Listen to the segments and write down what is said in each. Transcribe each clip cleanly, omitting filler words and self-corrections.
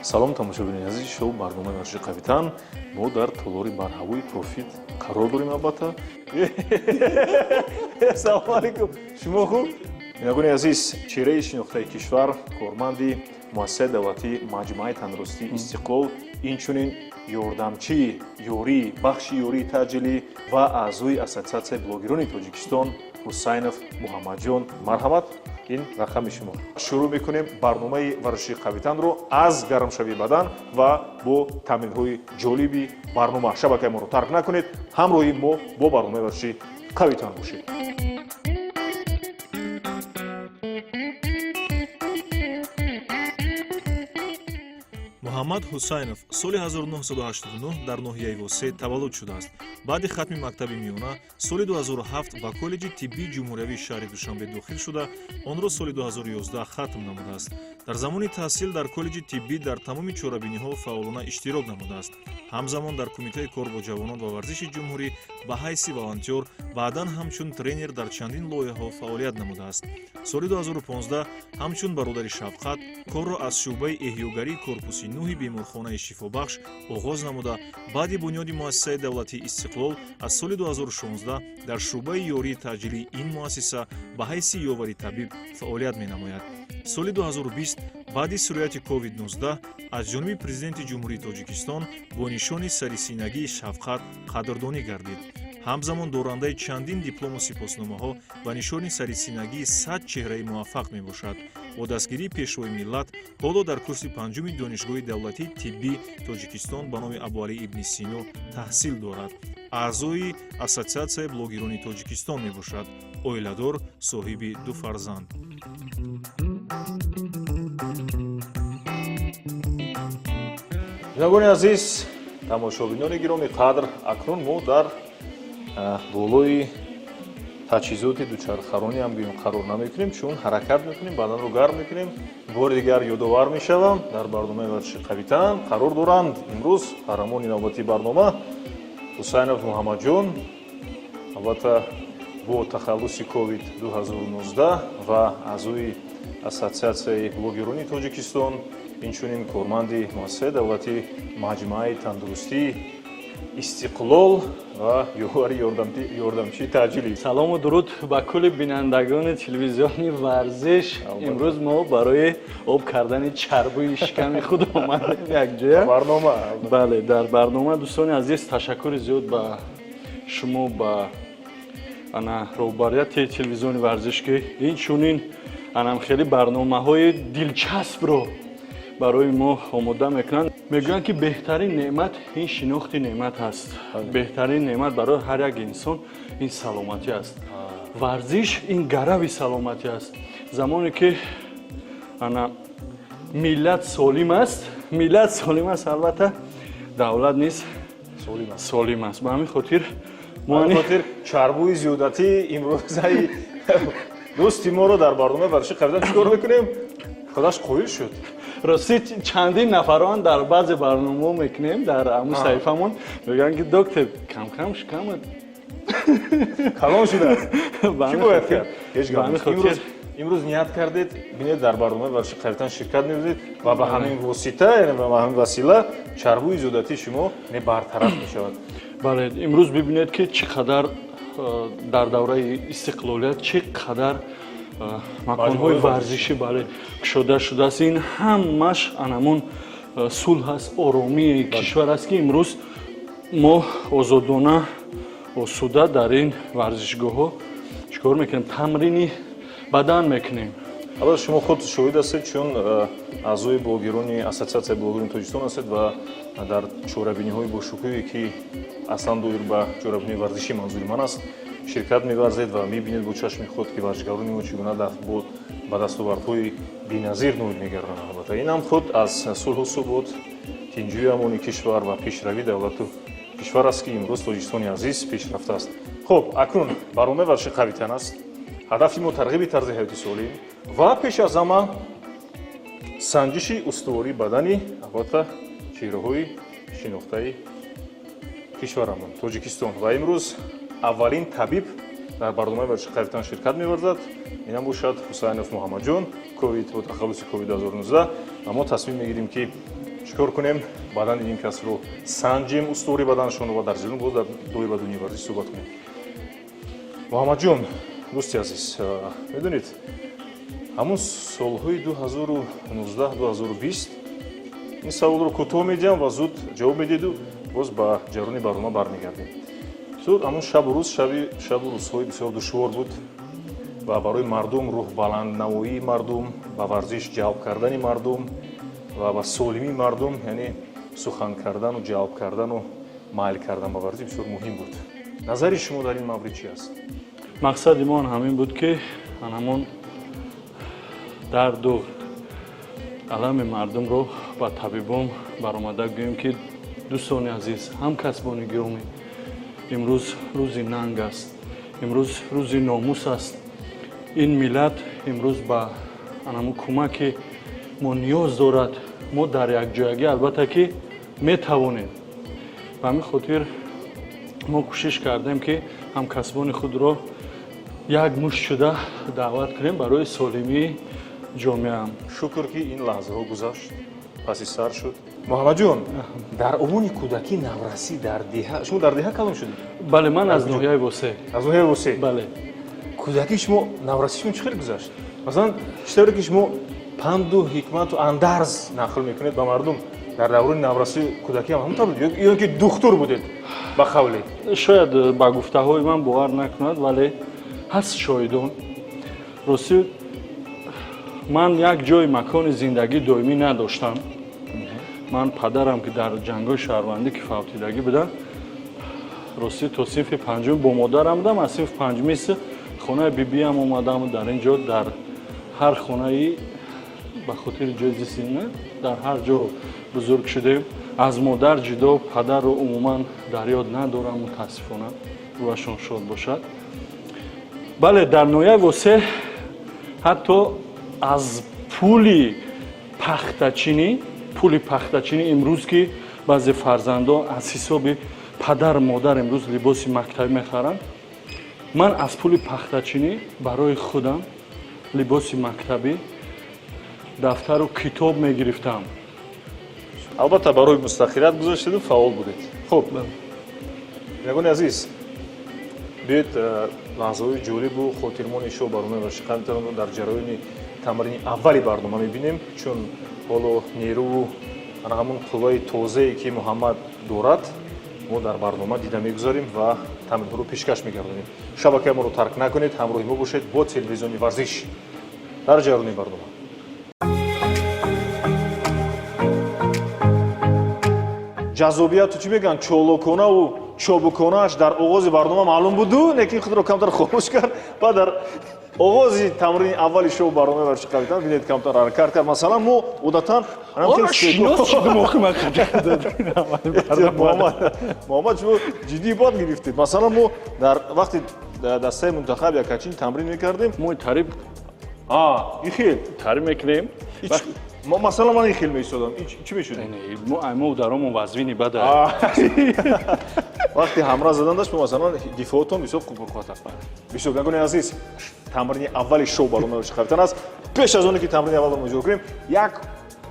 Салом, тамошобинони азизи шоу барномаи варзиши қавитан. Мо дар толори барҳавои Профит қарор дорем, албатта. Салому алайкум, шумо хуб? Бинандагони азиз, чеҳраи шинохтаи кишвар, корманди муассисаи давлатии Маҷмӯаи тандурустии Истиқлол, инчунин ёрдамчии ёрии бахши ёрии таъҷилӣ ва аъзои Ассотсиатсияи блогерони Тоҷикистон Ҳусайнов Муҳаммадҷон, марҳамат, ин рақами шумо. Шурӯъ мекунем барномаи варзиши қавитанро аз гармшавии бадан ва бо тамринҳои ҷолиби барнома. Шабакаи моро тарк накунед, ҳамроҳи мо бо барномаи варзиши қавитан бошед. Муҳаммад Ҳусайнов соли 1989 дар ноҳияи Восе таваллуд шудааст. Баъди хатми мактаби миёна соли 2007 ба коллеҷи тиббии ҷумҳуриявии шаҳри Душанбе дохил шуда, онро соли 2011 хатм намудааст. Дар замони таҳсил дар коллеҷи тиббӣ дар тамоми чорабиниҳо фаъолона иштирок намудааст. Ҳамзамон дар Кумитаи кор бо ҷавонон ва варзиши ҷумҳурӣ ба ҳайси волонтёр, баъдан ҳамчун тренер дар чандин лоиҳаҳо фаъолият намудааст. Соли 2015 ҳамчун бародари шафқат корро аз шӯъбаи эҳёгарии корпуси нӯҳи беморхонаи шифобахш оғоз намуда, баъди бунёди муассисаи давлатии Истиқлол аз соли 2016 дар шӯъбаи ёрии таъҷилии ин муассиса ба ҳайси ёвари табиб фаъолият менамояд. Соли 2020 баъди сирояти COVID-19 аз ҷониби Президенти Ҷумҳурии Тоҷикистон бо нишони сарисинагии шафқат қадрдонӣ гардид. Ҳамзамон дорандаи чандин диплому сипосномаҳо ва нишони сарисинагии 100 чеҳраи муваффақ мебошад. Бо дастгирии Пешвои миллат ҳоло дар курси панҷуми Донишгоҳи давлатии тиббӣ Тоҷикистон ба номи Абуалӣ ибни Сино таҳсил дорад. Аъзои Ассотсиатсияи блогерони Тоҷикистон мебошад. Оиладор, соҳиби ду фарзанд. Бинандагони азиз, тамошобинони гиромӣ қадр, акнун мо дар болои таҷҳизоти дучархаронӣ ҳам гӯем қарор намекунем, чун ҳаракат мекунем, баданро гарм мекунем. Бори дигар ёдовар мешавам, дар барномаи варзиши қавитан қарор доранд имрӯз қаҳрамони навбатии барнома Ҳусайнов Муҳаммадҷон, албатта, бо тахаллуси ковид 2019 ва аъзои Ассотсиатсияи блогерони Тоҷикистон, инчунин корманди муассисаи давлатии Маҷмӯаи тандурустии Истиқлол ва ёвари ёрдамчии таъҷилӣ. Салому дуруд ба кулли бинандагони телевизиони Варзиш. Имрӯз мо барои об кардани чарбуи шиками худ омадем якҷоя. Барнома. Бале, дар барнома. Дӯстони азиз, ташаккури зиёд ба шумо, ба ана роҳбарияти телевизиони Варзиш, ки инчунин анам хеле барномаҳои дилчаспро барои мо омода мекунанд. Мегӯянд, ки беҳтарин неъмат ин шинохти неъмат аст. Беҳтарин неъмат барои ҳар як инсон ин саломатӣ аст. Варзиш ин гарави саломатӣ аст. Замоне ки ана миллат солим аст, миллат солим аст, албатта, давлат низ солим аст. Ба ҳамин хотир хотир чарбуи зиёдатӣ имрӯзаи дӯсти моро дар барномаи варзиши қавитан чӣ кор мекунем? Худаш қоил шуд. Ростӣ, чандин нафарон дар баъзе барномаҳо мекунем, дар ҳамун саҳифамон мегӯянд, ки доктор, камкам шикамат калон шудааст, чӣ бояд кард? Ҳеҷ гап. Имрӯз ният кардед, бинед, дар барномаи варзиши қавитан ширкат меварзед ва ба ҳамин восита, яъне ба ҳамин васила чарбуи зиёдатии шумо не бартараф мешавад. Бале, имрӯз бибинед, ки чӣ қадар дар давраи истиқлолият чӣ қадар маконҳои варзишӣ, бале, кушода шудааст. Ин ҳамаш анамун сулҳ аст, оромии кишвар аст, ки имрӯз мо озодона, осуда дар ин варзишгоҳҳо чӣ кор мекунем? Тамрини бадан мекунем. Албатта, шумо худ шоҳид ҳастед, чун аъзои блогерони Ассотсиатсияи блогерони Тоҷикистон ҳастед ва дар чорабиниҳои бошукӯҳе, ки аслан доир ба чорабиниҳои варзишӣ манзури ман аст, ширкат меварзед ва мебинед бо чашми худ, ки варзишгарони мо чӣ гуна ба дастовардҳои беназир ноил мегарданд. Албатта, ин ҳам худ аз сулҳу субот, тинҷию амони кишвар ва пешравии давлату кишвар аст, ки имрӯз Тоҷикистони азиз пешрафта аст. Хуб, акнун барномаи варзиши қавитан аст. Ҳадафи мо тарғиби тарзи ҳаёти солим ва пеш аз ҳама санҷиши устувории бадани, албатта, чеҳраҳои шинохтаи кишварамон Тоҷикистон. Ва имрӯз аввалин табиб дар барномаи варзиши қавитан ширкат меварзад. Инам бошад Ҳусайнов Муҳаммадҷон, ковид, бо тахаллуси ковид 2019. Ва мо тасмим мегирем, ки Чӣ кор кунем? Баъдан ин касро санҷем, устувори баданашонро, ва дар зилун боз дар доир ба дунёи варзиш суҳбат кунем. Муҳаммадҷон, дӯсти азиз, медонед, ҳамун солҳои 2019-2020, ин саволро кӯтоҳ медиҳам ва зуд ҷавоб медиҳеду боз ба ҷараёни барнома бармегардем. Зуд ҳамун шабу рӯз, шабу рӯзҳои бисёр душвор буд ва барои мардум рӯҳбаланднамоии мардум, ба варзиш ҷалб кардани мардум ва ба солимии мардум, яъне сухан кардану ҷалб кардану майл кардан ба варзиш бисёр муҳим буд. Назари шумо дар ин маврид чи аст? Мақсади мо ҳамин буд, ки ҳамон дарду алами мардумро ба табибон баромада гӯем, ки дӯстони азиз, ҳамкасбони гиромӣ, имрӯз рӯзи нанг аст, имрӯз рӯзи номус аст. Ин миллат имрӯз ба ҳамун кӯмаки мо ниёз дорад. Мо дар якҷоягӣ, албатта, ки метавонем. Ба ҳамин хотир мо кӯшиш кардем, ки ҳамкасбони худро як мушт шуда даъват кунем барои солимии ҷомеа. Шукр, ки ин лаҳзаҳо гузашт, паси сар шуд. Муҳаммадҷон, дар овони кӯдакӣ, наврасӣ дар деҳа, шумо дар деҳа калон шудед? Бале, ман аз ноҳияи Восе. Аз ноҳияи Восе. Бале. Кӯдакии шумо, наврасии шумо чӣ хел гузашт? Масалан, чӣ тавре ки шумо панду ҳикмату андарз нақл мекунед ба мардум, дар даврони наврасӣ, кӯдакӣ ҳам ҳамон тавр буд ё ки духтур будед, ба қавле? Шояд ба гуфтаҳои ман бовар накунад, вале ҳаст шоҳидон. Ростӣ, ман як ҷои макони зиндагӣ доимӣ надоштам. Ман падарам, ки дар ҷангҳои шаҳрвандӣ ки фавтидагӣ буданд, ростӣ, то синфи панҷум бо модарам будам. Аз синфи панҷумист хонаи бибиям омадам. Дар ин ҷо, дар ҳар хонаи, ба хотири ҷои зисти на, дар ҳар ҷо бузург шудем. Аз модар ҷудо, падарро умуман дар ёд надорам, мутаассифона. Рӯҳашон шод бошад. Бале, дар ноҳияи Восе ҳатто аз пули пахтачинӣ, пули пахтачинӣ, имрӯз ки баъзе фарзандон аз ҳисоби падару модар имрӯз либоси мактабӣ мехаранд, ман аз пули пахтачинӣ барои худам либоси мактабӣ, дафтару китоб мегирифтам. Албатта, барои мустақилият гузоштеду фаъол будед. Хуб, бинандагони азиз, биёед, лаҳзаҳои ҷолибу хотирмони шоу барномаи варзиши қавитаронро дар ҷараёни тамрини аввали барнома мебинем, чун ҳоло нерӯву ана ҳамун қувваи тозае, ки Муҳаммад дорад, мо дар барнома дида мегузарем ва тамринҳоро пешкаш мегардонем. Шабакаи моро тарк накунед, ҳамроҳи мо бошед бо телевизиони варзиш дар ҷараёни барнома. Ҷаззобияту, чӣ мегӯянд, чолоконаву чобуконааш дар оғози барнома маълум буду, лекин худро камтар хомӯш кард. Баъд дар оғози тамрини аввали шоу барномаи варзиши қавитан, бинед, камтар ҳаракат кард. Масалан, мо одатан Шинос шудум. Муҳаммад, шумо ҷиддӣ бад гирифтед. Масалан, мо дар вақти дастаи мунтахаб якачин тамрин мекардем. Мо тариб И хел тариб мекунем. Масалан, ман ин хел меистодам, чӣ мешуд? Мо даромон вазвини бада. Вақти ҳамра задан дашт, масалан, дифоатон бисёр пурқувват аст, бисёр. Бинандагони азиз, тамрини аввали шоу барномаи варзиши қавитан аст. Пеш аз оне ки тамрини аввалро иҷро кунем, як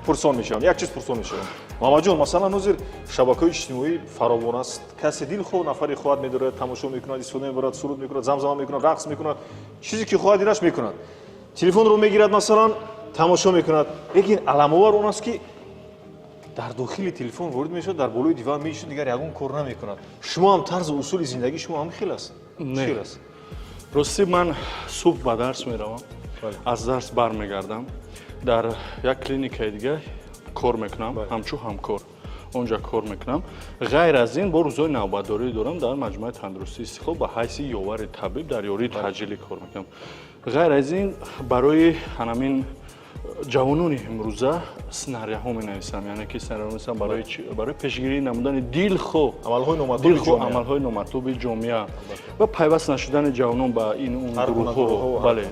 пурсон мешавам, як чиз пурсон мешавам. Муҳаммадҷон, масалан, ҳозир шабакаҳои иҷтимоӣ фаровон аст. Касе дилхоҳ нафаре хоҳад, медорад, тамошо мекунад, истифода мебарад, суруд мекунад, замзама мекунад, рақс мекунад, чизе ки хоҳад, дилаш мекунад, телефонро мегирад, масалан, тамошо мекунад. Лекин аламовар он аст, ки дар дохили телефон ворид мешавад, дар болои диван мешинад, дигар ягон кор намекунад. Шумо ҳам тарзу усули зиндагии шумо ҳам хел аст? Не, ростӣ, ман субҳ ба дарс меравам, аз дарс бармегардам, дар як клиникаи дига кор мекунам, ҳамчун ҳамкор онҷа кор мекунам. Ғайр аз ин, бо рӯзҳои навбатдорӣ дорам, дар маҷмӯаи тандурустии Истиқлол ба ҳайси ёвари табиб дар ёрии таъҷилӣ кор мекунам. Ғайр аз ин, барои ҳанамин ҷавонони имрӯза сценарияҳо менависам, яъне ки сценария менависам барои пешгирӣ намудани дилхоҳ амалҳои номатлуби ҷомеа ва пайваст нашудани ҷавонон ба ин он гурӯҳҳо. Бале,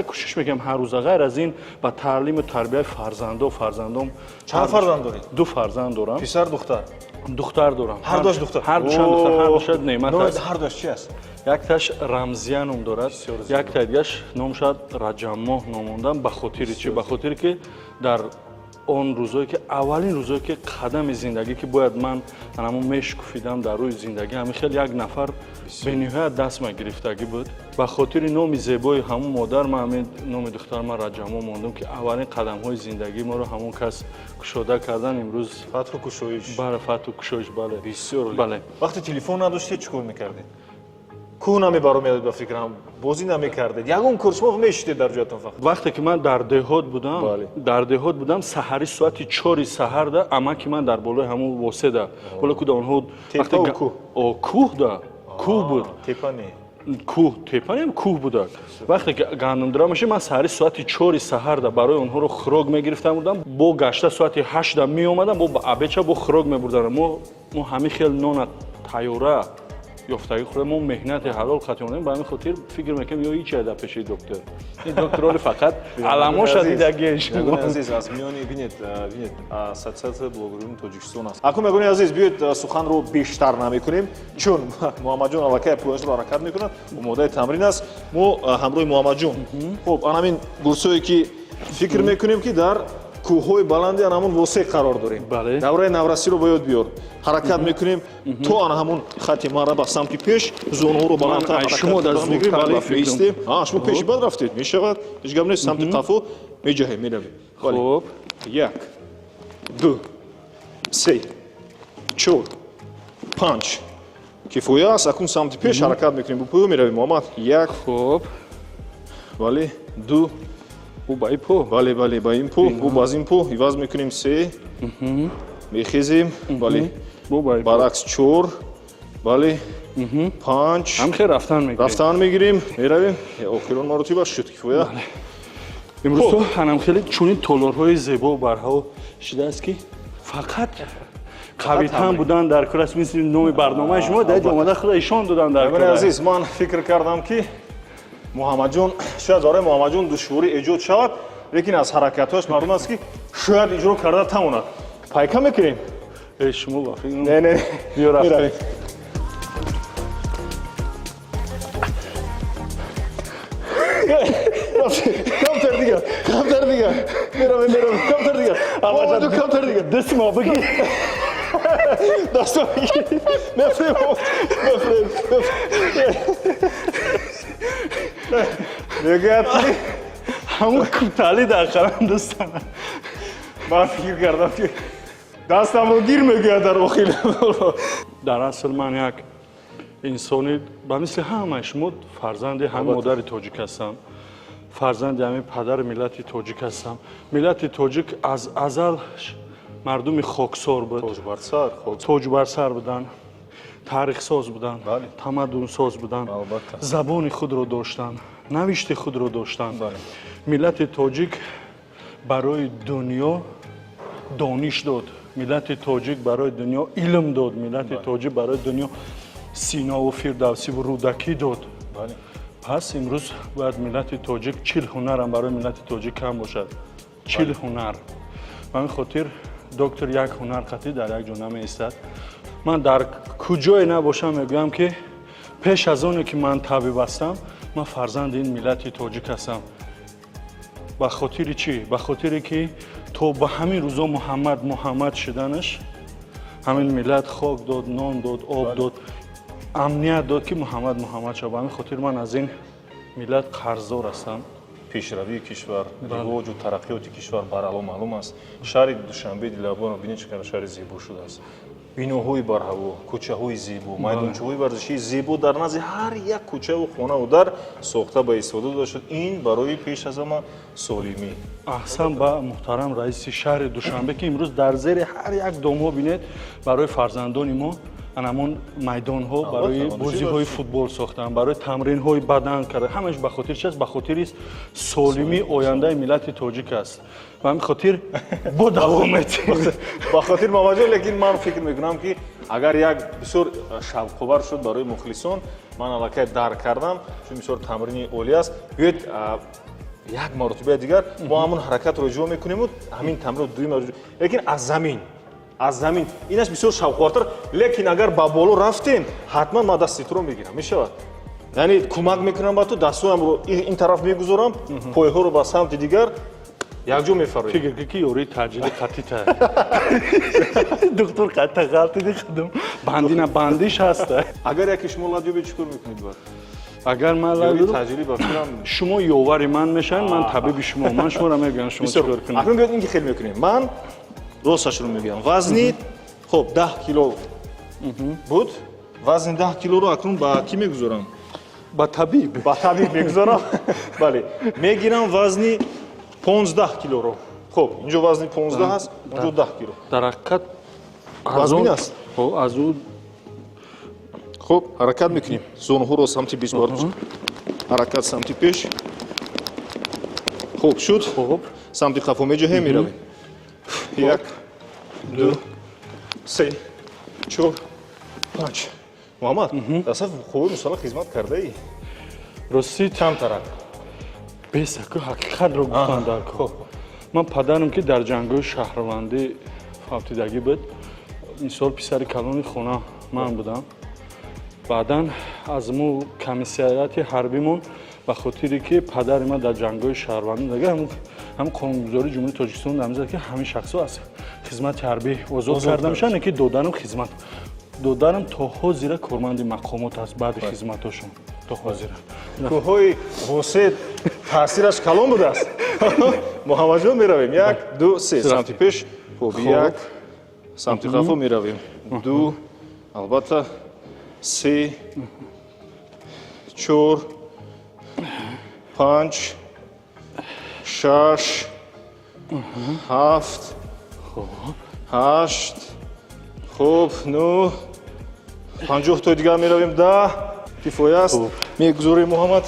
кӯшиш мекунам ҳар рӯза. Ғайр аз ин, ба таълиму тарбияи фарзандо, фарзандом. Чанд фарзанд доред? Ду фарзанд дорам. Писар, духтар? Духтар дорам. Ҳар дуаш духтар? Ҳар душам духтар, ҳар душа неъмат аст. Ҳар дуаш чи аст? Якташ Рамзия ном дорад, якта дигаш номшад Раҷаммоҳ ном мондам. Ба хотири чи? Ба хотире ки дар Он рӯзое ки, аввалин рӯзое ки қадами зиндагӣ ки бояд ман ҳамон мешукуфидам дар рӯи зиндагӣ, ҳамин хел як нафар бениҳоят дастма гирифтагӣ буд. Ба хотири номи зебои ҳамон модар ман ҳамин номи духтар ман Раҷамо мондум, ки аввалин қадамҳои зиндагии моро ҳамон кас кушода кардан имрӯз. Фатҳу кушоиш. Бале, фатҳу кушоиш, бале. Бисёр. Бале. Вақте телефон надоштед, чӣ кор мекардед? Кӯҳ намебаромедед, ба фикрам, бозӣ намекардед, ягон кор, шумо мешидед дар ҷоятон фақат. Вақте ки ман дар деҳот будам, дар деҳот будам, саҳари соати 4-и саҳарда амаки ман дар болои ҳамон Воседа, болои кӯда онҳо. Тепа кӯҳ? Кӯҳ да, кӯҳ буд. Тепа не? Кӯҳ, тепа нем, кӯҳ будак. Вақте ки гандумдура мешид, ман саҳари соати 4-и саҳарда барои онҳоро хӯрок мегирифтам, бурдам, бо гашта соати 8-да меомадам, бо абеча бо хӯрок мебурдам. Мо ҳамин хел нона тайёра ёфтагӣ хӯрда, мо меҳнати ҳалол хати омадем. Ба ҳамин хотир фикр мекунем, ё ҳиче дар пеши доктор, ин доктороли фақат аламоша дидагиеш. Азиз, аз миёни, бинед, бинед, Ассотсиатсияи блогерони Тоҷикистон аст. Акун, мегӯни азиз, биёед, суханро бештар намекунем, чун Муҳаммадҷон аллакай пӯяшро ҳаракат мекунад, омодаи тамрин аст. Мо ҳамроҳи Муҳаммадҷон, хуб, ан ҳамин гурсое ки фикр мекунем, ки дар кӯҳҳои баланди ан ҳамон Восеъ қарор дорем. Давраи наврасиро ба ёд биёр. Ҳаракат мекунем то ан ҳамон хати мара ба самти пеш, зонуҳоро баландтар. Меистем. Шумо пеши бад рафтед, мешавад, ҳеҷ гап нест, самти қафо меҷаҳем, меравем. Як, ду, се, чор, панҷ, кифоя аст. Акун самти пеш ҳаракат мекунем, бо пӯё меравем, Муҳаммад. Як, хуб, бале, ду. Ӯ ба ин по? Бале, бале, ба ин по, ӯ ба ин по иваз мекунем. Се, мехезем, бале, баръакс, чор, бале, панҷ. Ҳамхел рафтан мегирем. Рафтан мегирем, меравем. Охирон маротиба шуд, кифоя. Имрӯз то ҳанам хеле чунин толорҳои зебо барҳаво шидааст, ки фақат қавитан будан дар кор аст. Мисли номи барномаи шумо, дар омада худа ишон додан дар кор. Азиз, ман фикр кардам, ки Муҳаммадҷон, шояд барои Муҳаммадҷон душворӣ эҷод шавад, лекин аз ҳаракатҳояш маълум аст, ки шояд иҷро карда тавонад. Пайка мекунем? Шумо ба фикр. Не, не, меравем. Камтар дигар, камтар дигар, меравем, меравем, камтар дигар, Муҳаммадҷон, камтар дигар. Дастма бигир. Дастма бигир. Мефрем, мефрем. Мегӯяд, ҳамон кутали дар қалам дастам. Ман фикр кардам, ки дастамро гир, мегӯяд дар охир. Дар асл ман як инсони ба мисли ҳамаи шумо, фарзанди ҳамин модари тоҷик ҳастам, фарзанди ҳамин падари миллати тоҷик ҳастам. Миллати тоҷик аз азал мардуми хоксор буд, тоҷбарсар буданд, таърихсоз буданд, тамаддунсоз буданд, забони худро доштанд, навишти худро доштанд. Миллати тоҷик барои дунё дониш дод, миллати тоҷик барои дунё илм дод, миллати тоҷик барои дунё Синову Фирдавсиву Рӯдакӣ дод. Пас имрӯз бояд миллати тоҷик, 40 ҳунарам барои миллати тоҷик кам бошад, 40 ҳунар. Ба ҳамин хотир доктор як ҳунар қатъӣ дар як ҷо намеистад. Ман дар куҷое набошам, мегӯям, ки пеш аз оне ки ман табиб ҳастам, ман фарзанди ин миллати тоҷик ҳастам. Ба хотири чӣ? Ба хотире ки то ба ҳамин рӯзо Муҳаммад Муҳаммад шуданаш ҳамин миллат хок дод, нон дод, об дод, амният дод, ки Муҳаммад Муҳаммад шавад. Ба ҳамин хотир ман аз ин миллат қарздор ҳастам. Пешравии кишвар, ривоҷу тараққиёти кишвар барало маълум аст. Шаҳри Душанбе дилабоно, бинед, чӣ қадар шаҳри зебо шудааст: биноҳои барҳаво, кӯчаҳои зебо, майдончаҳои варзишии зебо дар назди ҳар як кӯчаву хонаву дар сохта ба истифода дода шуд. Ин барои пеш аз ҳама солимӣ. Аҳсан ба муҳтарам раиси шаҳри Душанбе, ки имрӯз дар зери ҳар як домҳо, бинед, барои фарзандони мо анамон майдонҳо барои бозиҳои футбол сохтанд, барои тамринҳои бадан карда. Ҳамааш ба хотири чи аст? Ба хотири солимии ояндаи миллати тоҷик аст. Ба ҳамин хотир бо давом метиҳем. Ба хотир, Муҳаммадҷон, лекин ман фикр мекунам, ки агар як бисёр шавқовар шуд барои мухлисон, ман аллакай дарк кардам, чун бисёр тамрини олӣ аст. Биёед, як маротибаи дигар мо ҳамон ҳаракатро иҷро мекунему ҳамин тамринро дуюм, лекин аз замин, аз замин. Инаш бисёр шавқовартар. Лекин агар ба боло рафтем, ҳатман ман дасти туро мегирам, мешавад, яъне кӯмак мекунам ба ту, дастҳоямро ин тараф мегузорам, пойҳоро ба самти дигар. Якҷо мефароем. Фикр кун, ки ёрии таъҷили қатита. Доктор қатита ғалтиди қадам. Бандина бандиш ҳаста. Агар яке шумо лат ёбед, чӣ кор мекунед баъд? Агар ман лат Ёрии таъҷилӣ ба фикрам. Шумо ёвари ман мешавед, ман табиби шумо. Ман шуморо мегӯям, шумо чӣ кор кунед. Акнун биёед ин ки хел мекунем. Ман росташро мегӯям. Вазни хоб 10 кило буд. Вазни 10 килоро акнун ба кӣ мегузорам? Ба табиб. Ба табиб мегузорам. Бале. Мегирам вазни 15 килоро. Хоб, инҷо вазни 15 аст, онҷо 10 кило. Дар ҳақиқат вазмин аст. Хоб, аз ӯ Хоб, ҳаракат мекунем. Зонуҳоро самти пеш бар. Ҳаракат самти пеш. Хоб шуд. Хоб. Самти қафо меҷаҳем, меравем. Як, ду, се, чор, панҷ. Муҳаммад, дар сафи қуввои мусаллаҳ хизмат кардаӣ? Ростӣ Камтарак. Бесаку ҳақиқатро гуфтан дар кор. Ман падарам, ки дар ҷангҳои шаҳрвандӣ фавтидагӣ буд, мисол писари калони хона ман будам. Баъдан аз мо комиссариати ҳарбимон ба хотире ки падари ман дар ҷангҳои шаҳрвандӣ дага ҳам қонунгузории Ҷумҳурии Тоҷикистон дар мезад, ки ҳамин шахсҳо аз хизмати ҳарбӣ озод карда мешаванд, ки додарам хизмат додарам то ҳозира корманди мақомот аст баъди хизматошон то ҳозира. Кӯҳҳои Восеъ таъсираш калон будааст. Муҳаммадҷон, меравем. Як, ду, се. Самти пеш. Хуб, як. Самти қафо меравем. Ду, албатта, се, чор, панҷ, шаш, ҳафт, ҳашт, хуб, нӯҳ, 50 тои дигар меравем, 10. Кифоя аст. Мегузорем, Муҳаммад.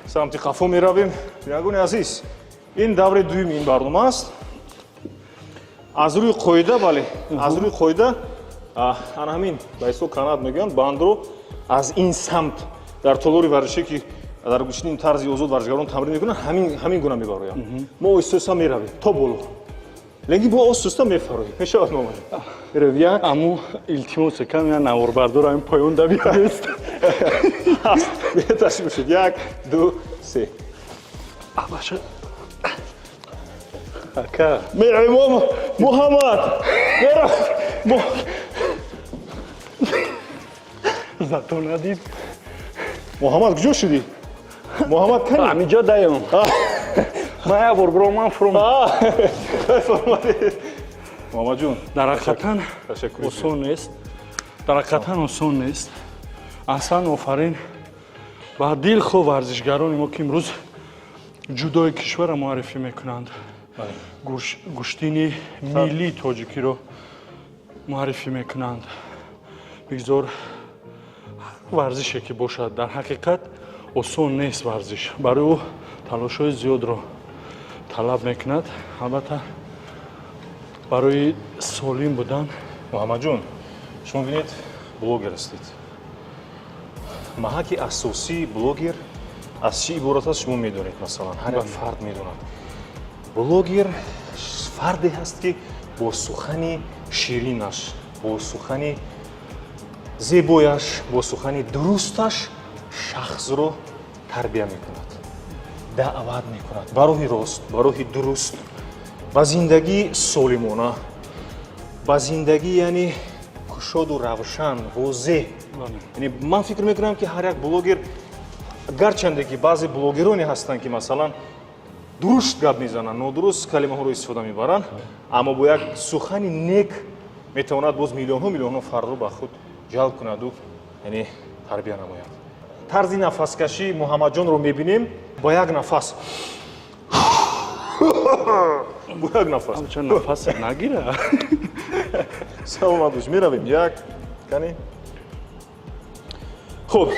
Самти қафо меравем. Бинандагони азиз, ин даври дуюми ин барнома аст. Аз рӯи қоида, бале, аз рӯи қоида, ана ҳамин ба ҳисоб канат мегӯянд, бандро аз ин самт дар толори варзишӣ, ки дар чунин тарзи озод варзишгарон тамрин мекунанд, ҳамин гуна мебароям. Мо оҳиста оҳиста меравем то боло, лекин бо оҳиста мефароем. Мешавад, Муҳаммад? Меравем, як. Аммо илтимосе кам я наворбардор ҳамин поён да биёст. Беҳтар бошед. Як, ду, се. Абаша. Ака. Меравем, Муҳаммад. Меравем. Зато надид. Муҳаммад, куҷо шудӣ? Муҳаммад, кани? Ҳаминҷо даем. Ман як бор биром, ман фуром. Муҳаммадҷон. Дар ҳақиқатан осон нест. Дар ҳақиқатан осон нест. Аҳсан, офарин ба дилхоҳ варзишгарони мо, ки имрӯз ҷудои кишварро муаррифӣ мекунанд, гӯштини миллии тоҷикиро муаррифӣ мекунанд. Бигзор варзише ки бошад, дар ҳақиқат осон нест варзиш, барои ӯ талошҳои зиёдро талаб мекунад, албатта барои солим будан. Муҳаммадҷон, шумо бинед, блогер ҳастед. Маҳаки асосии блогер аз чӣ иборат аст, шумо медонед, масалан, ҳар як фард медонад. Блогер фарде ҳаст, ки бо сухани ширинаш, бо сухани зебояш, бо сухани дурусташ шахсро тарбия мекунад, даъват мекунад ба роҳи рост, ба роҳи дуруст, ба зиндагии солимона, ба зиндагӣ, яъне кушоду равшан, возеҳ. Яъне ман фикр мекунам, ки ҳар як блогер, гарчанде ки баъзе блогероне ҳастанд, ки масалан дурушт гап мезананд, нодуруст калимаҳоро истифода мебаранд, аммо бо як сухани нек метавонад боз миллионҳо миллионҳо фардро ба худ ҷалб кунаду, яъне тарбия намояд. Тарзи нафаскашии Муҳаммадҷонро мебинем, бо як нафас, бо як нафас. Нафас нагира. Саломат бош. Меравем, як, кани. Хуб.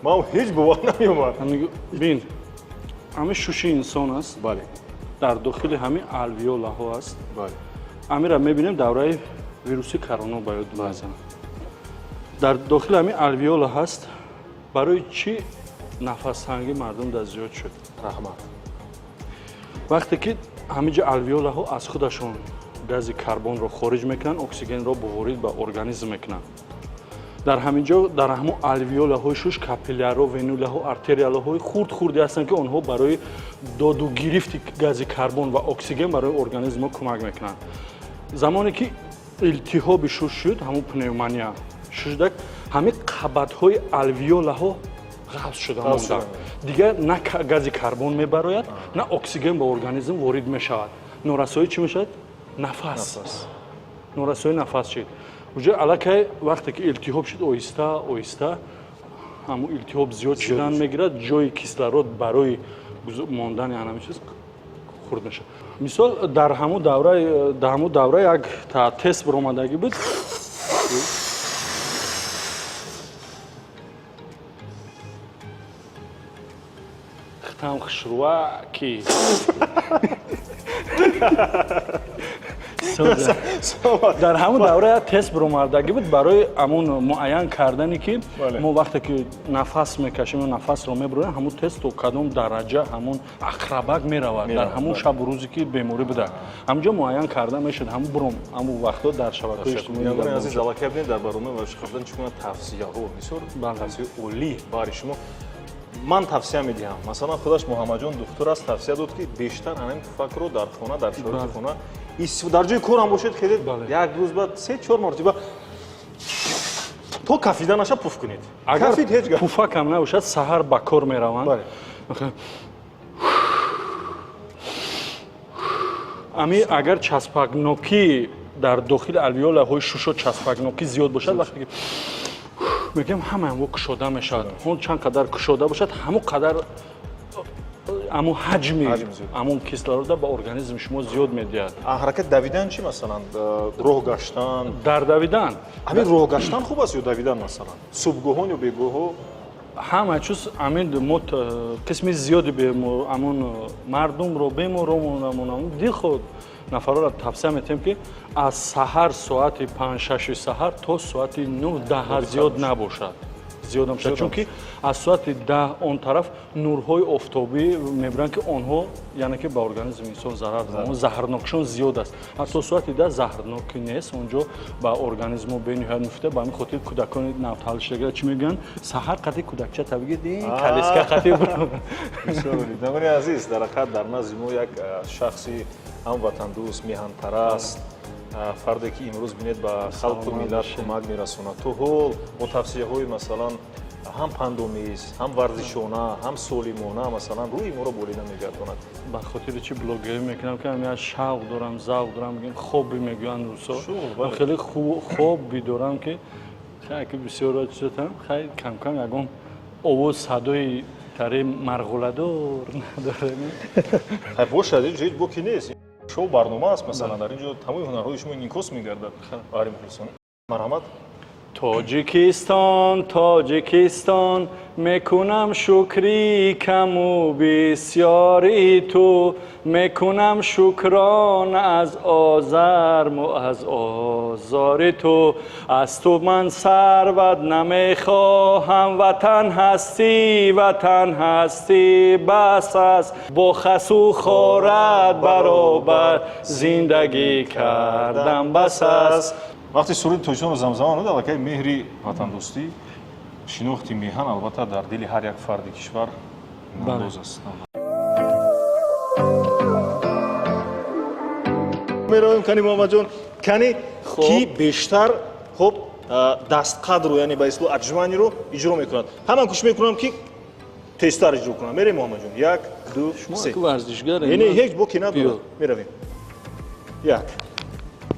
Ман ҳеҷ бовар намеомад. Бин, ҳамин шуши инсон аст. Бале. Дар дохили ҳамин алвеолаҳо аст. Бале. Амира мебинем, давраи вируси корона ба ёд мезанад. Дар дохили ҳамин алвеола ҳаст. Барои чӣ нафастангӣ мардум дар зиёд шуд? Раҳмат. Вақте ки ҳамин ҷо алвеолаҳо аз худашон Гази карбонро хориҷ мекунанд, оксигенро ворид ба организм мекунанд. Дар ҳамин ҷо, дар ҳамон алвеолаҳои шуш, капиллярҳо, венулаҳо, артериалаҳои хурд хурде ҳастанд, ки онҳо барои доду гирифти гази карбон ва оксиген барои организм мо кӯмак мекунанд. Замоне ки илтиҳоби шуш шуд, ҳамон пневмония шудак, ҳамин қабатҳои алвеолаҳо ғафз шуда монданд, дигар на гази карбон мебарояд, на оксиген ба организм ворид мешавад. Норасоӣ чӣ мешавад? Нафас. Норасоии нафас шид уже аллакай. Вақте ки илтиҳоб шуд, оҳиста оҳиста ҳамун илтиҳоб зиёд шудан мегирад, ҷои кислород барои мондани ҳамин чиз хурд мешавад. Мисол, дар ҳамун давра як тест баромадагӣ буд. Хитам хушрӯва ки. Дар ҳамун давра як тест баромадагӣ буд барои ҳамун муайян кардане, ки мо вақте ки нафас мекашем ё нафасро мебурем, ҳамун тест то кадом дараҷа ҳамун ақрабак меравад. Дар ҳамун шабу рӯзе ки беморӣ буда, ҳаминҷо муайян карда мешуд. Ҳамун буром, ҳамун вақтҳо дар шабакаҳои иҷтимоӣ. Азиз, аллакай бинед, дар барномаи варзиши хафтан чӣ гуна тавсияҳо, бисёр тавсияи олӣ баҳри шумо. Ман тавсия медиҳам, масалан, худаш Муҳаммадҷон духтур аст, тавсия дод, ки бештар ҳамин пуфакро дар хона, дар шароити хона, дар ҷои корам бошед, хеле як рӯз баъд се чор маротиба то кафида наша пуф кунед. Агар пуфакам набошад, саҳар ба кор мераванд, ами агар часпакнокӣ дар дохили алвеолаҳои шушо часпакнокӣ зиёд бошад, вақте ки мегӯям, ҳамаам кушода мешавад. Он чанд қадар кушода бошад, ҳамон қадар ҳамон ҳаҷми ҳамон кислорода ба организми шумо зиёд медиҳад. Ҳаракат давидан чӣ, масалан, роҳ гаштан? Дар давидан. Ҳамин роҳ гаштан хуб аст ё давидан, масалан, субҳгоҳон ё бегоҳҳо? Ҳама чиз ҳамин мо қисми зиёди ҳамон мардумро, беморомонамон, дилхоҳ нафарро тавсия метиҳем, ки аз саҳар соати 5-6 саҳар то соати 9-10 зиёд набошад, зиёд набошад, чунки аз соати 10 он тараф нурҳои офтобӣ мебиранд, ки онҳо, яъне ки ба организми инсон зарар доранд, заҳрнокшон зиёд аст. Ҳатто соати 10 заҳрнокӣ нест, онҷо ба организмо бениҳоят муфида. Ба ҳамин хотир кӯдакони навтаваллудшудагиро чӣ мегӯянд? Саҳар қати кӯдакча табигид, калиска қати. Бинандагони азиз, дар ҳақиқат дар назди мо як шахси ҳам ватандӯст, меҳанпараст, фарде ки имрӯз, бинед, ба халқу миллат кӯмак мерасонад, то ҳол бо тавсияҳои, масалан, ҳам пандомез, ҳам варзишона, ҳам солимона, масалан, рӯи моро болида мегардонад. Ба хотири чӣ блогерӣ мекунам? Ки ҳам шавқ дорам, завқ дорам, мегӯям, хобби мегӯянд русо, хеле хобби дорам, ки ки бисёр чизотам, хай, камкам ягон овоз, садои тари марғуладор надорем. Хай, бошад, ҳеҷ боки нест, шоу барнома аст, масалан, дар ин ҷо тамоми ҳунарҳои шумо инъикос мегардад. Баҳри мухлисон, марҳамат. Тоҷикистон, Тоҷикистон, мекунам шукри каму бисёри ту, мекунам шукрон аз озарму аз озори ту. Аз ту ман сарват намехоҳам, ватан ҳастӣ, ватан ҳастӣ, бас аст. Бо хасу хорат баробар зиндагӣ кардам, бас аст. Вақте суруди Тоҷикистонро замзама намуд, аллакай меҳри ватандӯстӣ, шинохти меҳан, албатта, дар дили ҳар як фарди кишвар андоз аст. Меравем, кани, Муҳаммадҷон, кани, ки бештар хоб дастқадро, яъне ба истилоҳ отжиманиеро иҷро мекунад. Ҳаман кӯшиш мекунам, ки тезтар иҷро кунам. Мерем, Муҳаммадҷон, як, ду, се. Варзишгар. Не, ҳеҷ боке надорад, меравем. Як,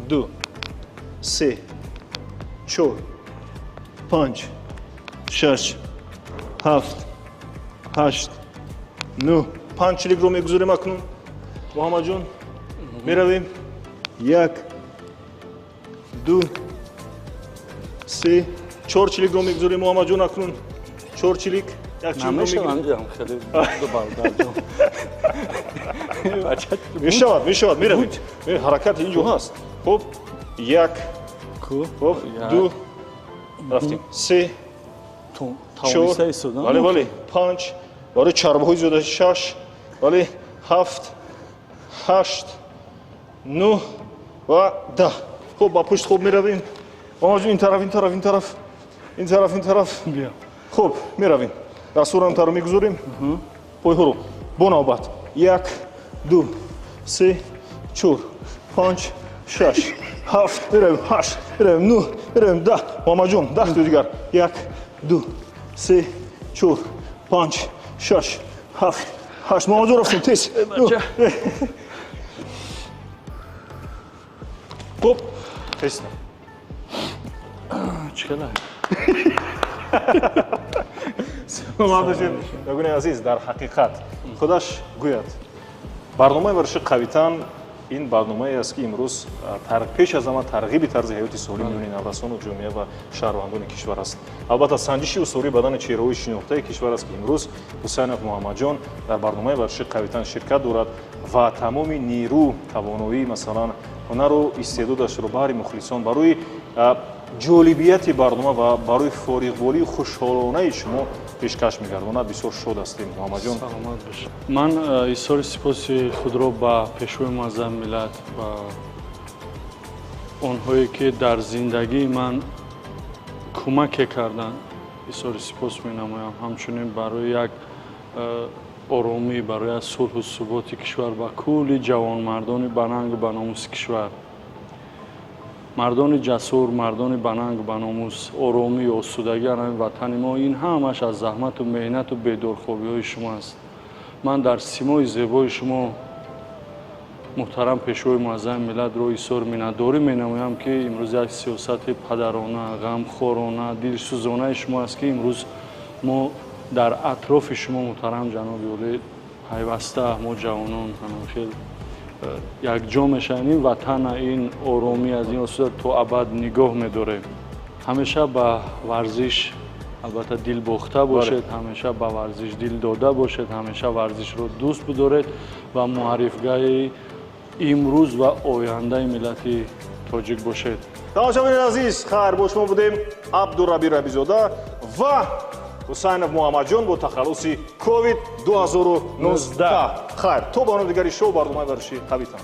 ду, се, чор, панҷ, шаш, ҳафт, ҳашт, нӯҳ, панҷ чиликро мегузорем акнун, Муҳаммадҷон. Меравем: як, ду, се, чор чиликро мегузорем, Муҳаммадҷон, акнун чор чилик, як чиликро. Мешавад, мешавад, меравем, ҳаракати ин ҷо ҳаст. Хуб, як, хуб, ду, рафтем, се, чор, бале, бале, панҷ, барои чарбҳои зиёда, шаш, бале, ҳафт, ҳашт, нӯҳ. ва 10. Хуб, ба пушт хуб меравем. Муҳаммадҷон, ин тараф, ин тараф, ин тараф, ин тараф, ин тараф. Хуб, меравем. Дастурам таро мегузорем. Пойҳоро бо навбат. 1, 2, 3, 4, 5, 6, 7, меравем, 8, меравем, 9, меравем, 10. Муҳаммадҷон, 10 то дигар. 1, 2, 3, 4, 5, 6, 7, 8. Муҳаммадҷон, рафтем, тез. Хуб, тез. Чӣ хела? Саломат бошед. Ягони азиз, дар ҳақиқат худаш гӯяд. Барномаи варзиши қавитан ин барномае аст, ки имрӯз пеш аз ҳама тарғиби тарзи ҳаёти солим миёни наврасону ҷомеа ва шаҳрвандони кишвар аст. Албатта, санҷиши устувории бадани чеҳраҳои шинохтаи кишвар аст, ки имрӯз Ҳусайнов Муҳаммадҷон дар барномаи варзиши қавитан ширкат дорад ва тамоми нерӯ, тавоноӣ, масалан, ҳунару истеъдодашро баҳри мухлисон, барои ҷолибияти барнома ва барои фориғболии хушҳолонаи шумо пешкаш мегардонад. Бисёр шод ҳастем, Муҳаммадҷон. Саломат бошед. Ман изҳори сипоси худро ба Пешвои муаззами миллат ва онҳое, ки дар зиндагии ман кӯмаке карданд, изҳори сипос менамоям. Ҳамчунин барои як оромӣ, барои сулҳу суботи кишвар, ба кулли ҷавонмардони банангу баномуси кишвар, мардони ҷасур, мардони банангу баномус, оромӣ, осудагӣ ҳамин ватани мо, ин ҳамаш аз заҳмату меҳнату бедорхобиҳои шумо аст. Ман дар симои зебои шумо, муҳтарам Пешвои муаззами миллат, ро изҳори миннатдорӣ менамоям, ки имрӯз як сиёсати падарона, ғамхорона, дилсӯзонаи шумо аст, ки имрӯз мо дар атрофи шумо, муҳтарам ҷаноби олӣ, пайваста мо ҷавонон хел якҷо мешавем. Ин ватана, ин оромӣ, аз ин осуда то абад нигоҳ медорем. Ҳамеша ба варзиш албатта дилбохта бошед, ҳамеша ба варзиш дил дода бошед, ҳамеша варзишро дӯст бидоред ва муаррифгари имрӯз ва ояндаи миллати тоҷик бошед. Тамошобинони азиз, хайр, бо шумо будем Абдураби Рабизода ва Ҳусайнов Муҳаммадҷон бо тахаллуси Ковид 2019. Хайр, то барномаи дигари шоу барномаи варзиши қавитан.